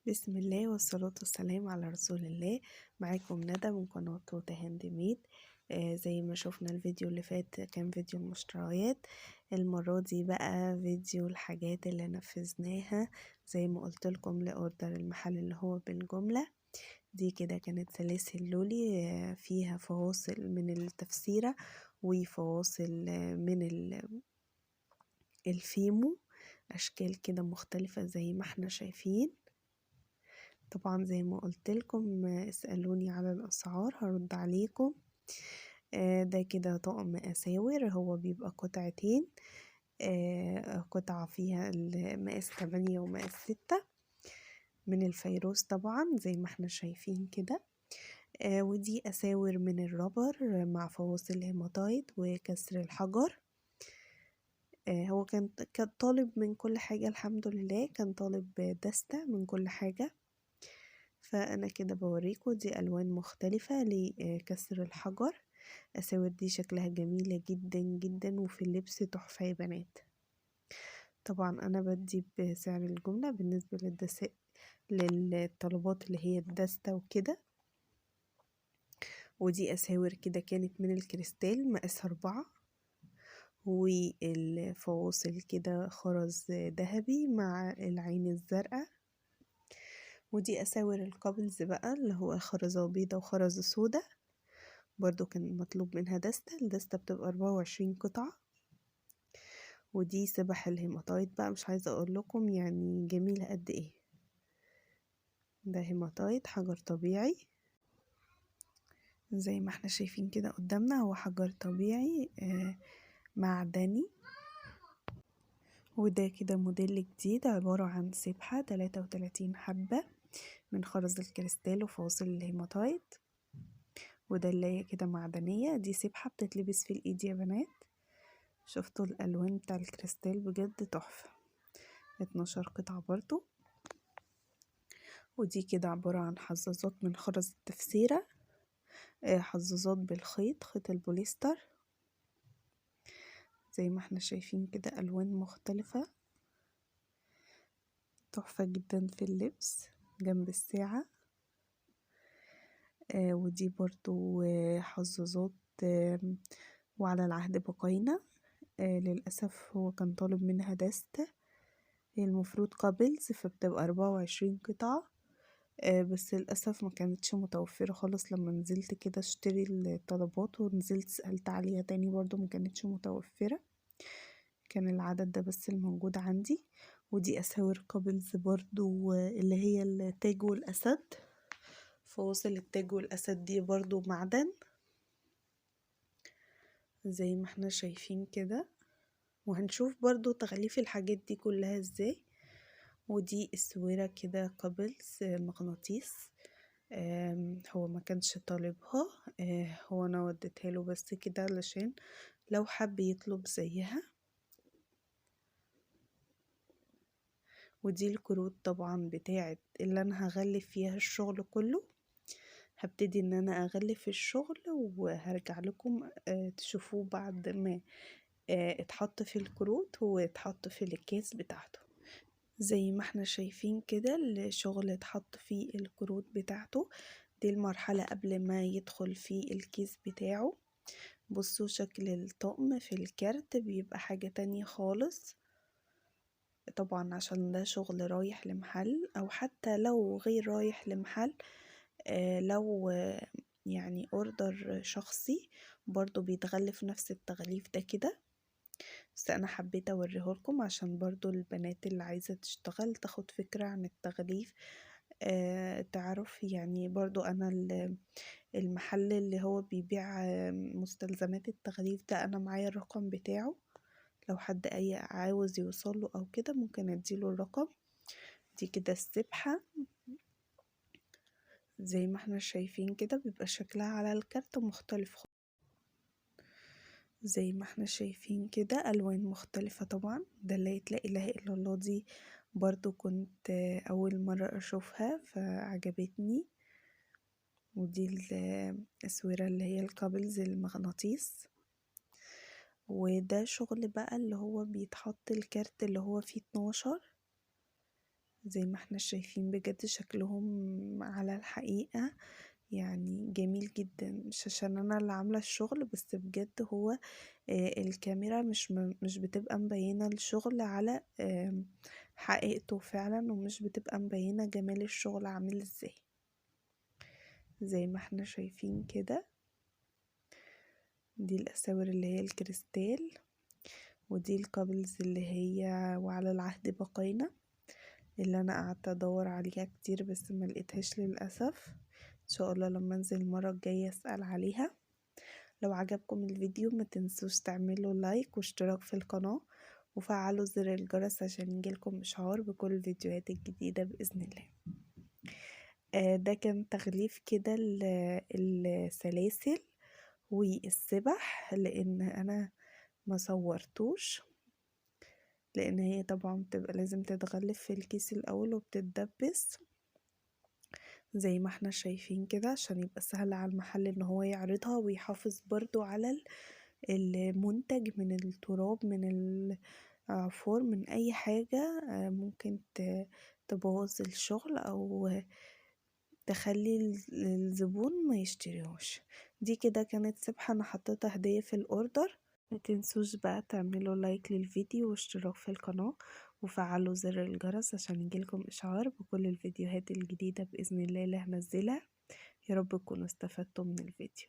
بسم الله والصلاة والسلام على رسول الله. معاكم ندى من قناة توتة هاند ميد. زي ما شفنا الفيديو اللي فات كان فيديو المشتريات، المرة دي بقى فيديو الحاجات اللي نفذناها زي ما قلت لكم ل order المحل اللي هو بالجملة. دي كده كانت سلاسل لولي، فيها فواصل من التفسيرة وفواصل من الفيمو، أشكال كده مختلفة زي ما احنا شايفين. طبعا زي ما قلت لكم اسألوني على الأسعار هرد عليكم. ده كده طقم أساور، هو بيبقى قطعتين، قطعة فيها المقاس 8 ومقاس 6 من الفيروز طبعا زي ما احنا شايفين كده. ودي أساور من ال rubber مع فواصل هيماتايت وكسر الحجر. هو كان طالب من كل حاجة الحمد لله، كان طالب دستة من كل حاجة. فأنا كده بوريكم دي ألوان مختلفة لكسر الحجر. أساور دي شكلها جميلة جدا جدا وفي اللبس تحفة يا بنات. طبعا أنا بدي بسعر الجملة بالنسبة للطلبات اللي هي الدستة وكده. ودي أساور كده كانت من الكريستال مقاس 4، والفواصل كده خرز ذهبي مع العين الزرقاء. ودي أساور ال couples بقى اللي هو خرزة بيضة وخرزة سودة، برضو كان مطلوب منها دستة. الدستة بتبقى 24 قطعة. ودي سبح الهيماتايت بقى، مش عايزة اقول لكم يعني جميلة قد ايه. ده هيماتايت حجر طبيعي زي ما احنا شايفين كده قدامنا، هو حجر طبيعي معدني. وده كده موديل جديد عبارة عن سبحة 33 حبة من خرز الكريستال وفواصل الهيماتايت، ودلاية كده معدنية. دي سبحة بتتلبس في الايد يا بنات. شفتوا الالوان بتاع الكريستال بجد تحفة. 12 قطعة برضو. ودي كده عبارة عن حظاظات من خرز التفسيرة، حظاظات بالخيط، خيط البوليستر زي ما احنا شايفين كده، ألوان مختلفة تحفة جدا في اللبس جنب الساعة. ودي برضو حظاظات، وعلى العهد بقينا. للأسف هو كان طالب منها دستة، هي المفروض couples فبتبقى 24 قطعة، بس للأسف ما كانتش متوفرة خالص. لما نزلت كده اشتري الطلبات ونزلت سألت عليها تاني برضو ما كانتش متوفرة، كان العدد ده بس الموجود عندي. ودي أساور couples برضو، اللي هي التاج والأسد، فواصل التاج والأسد دي برضو معدن زي ما احنا شايفين كده. وهنشوف برضو تغليف الحاجات دي كلها ازاي. ودي السويرة كده couples مغناطيس، هو ما كانش طالبها، هو انا وديتها له بس كده علشان لو حب يطلب زيها. ودي الكروت طبعا بتاعت اللي انا هغلف فيها الشغل كله. هبتدي ان انا اغلف الشغل وهرجع لكم تشوفوه بعد ما اتحط في الكروت واتحط في الكيس بتاعته. زي ما احنا شايفين كده الشغل اتحط في الكروت بتاعته، دي المرحلة قبل ما يدخل في الكيس بتاعه. بصوا شكل الطقم في الكارت بيبقى حاجة تانية خالص، طبعا عشان ده شغل رايح لمحل، او حتى لو غير رايح لمحل، لو يعني order شخصي برضو بيتغلف نفس التغليف ده كده. بس انا حبيت اوريهولكم عشان برضو البنات اللي عايزة تشتغل تاخد فكرة عن التغليف، تعرف يعني. برضو انا المحل اللي هو بيبيع مستلزمات التغليف ده انا معايا الرقم بتاعه، لو حد اي عاوز يوصله او كده ممكن اديله الرقم. دي كده السبحة زي ما احنا شايفين كده، بيبقى شكلها على الكارت مختلف خالص زي ما احنا شايفين كده، ألوان مختلفة طبعا. ده لا إله إلا الله، دي برضو كنت أول مرة أشوفها فعجبتني. ودي الأسورة اللي هي الكابلز المغناطيس. وده شغل بقى اللي هو بيتحط الكارت اللي هو فيه 12 زي ما احنا شايفين بجد شكلهم على الحقيقة يعني جميل جدا. مش عشان انا اللي عاملة الشغل، بس بجد هو الكاميرا مش بتبقى مبينة الشغل على حقيقته فعلا، ومش بتبقى مبينة جمال الشغل عامل ازاي. زي ما احنا شايفين كده دي الاساور اللي هي الكريستال، ودي ال couples اللي هي وعلى العهد بقينا، اللي انا قعدت ادور عليها كتير بس ما لقيتهاش للاسف. ان شاء الله لما انزل المره الجايه اسال عليها. لو عجبكم الفيديو ما تنسوش تعملوا like واشتراك في القناه، وفعلوا زر الجرس عشان يجيلكم اشعار بكل الفيديوهات الجديده باذن الله. ده كان تغليف كده السلاسل والسبح، لان انا ما صورتوش، لان هي طبعا بتبقى لازم تتغلف في الكيس الاول وبتتدبس زي ما احنا شايفين كده، عشان يبقى سهل على المحل ان هو يعرضها، ويحافظ برضو على المنتج من التراب، من العفار، من اي حاجة ممكن تبوظ الشغل او تخلي الزبون ما يشتريهوش. دي كده كانت سبحة انا حطيتها هدية في ال order. ما تنسوش بقى تعملوا like للفيديو واشتراك في القناة، وفعلوا زر الجرس عشان يجيلكم اشعار بكل الفيديوهات الجديدة بإذن الله اللي هنزلها. يا رب تكونوا استفدتوا من الفيديو.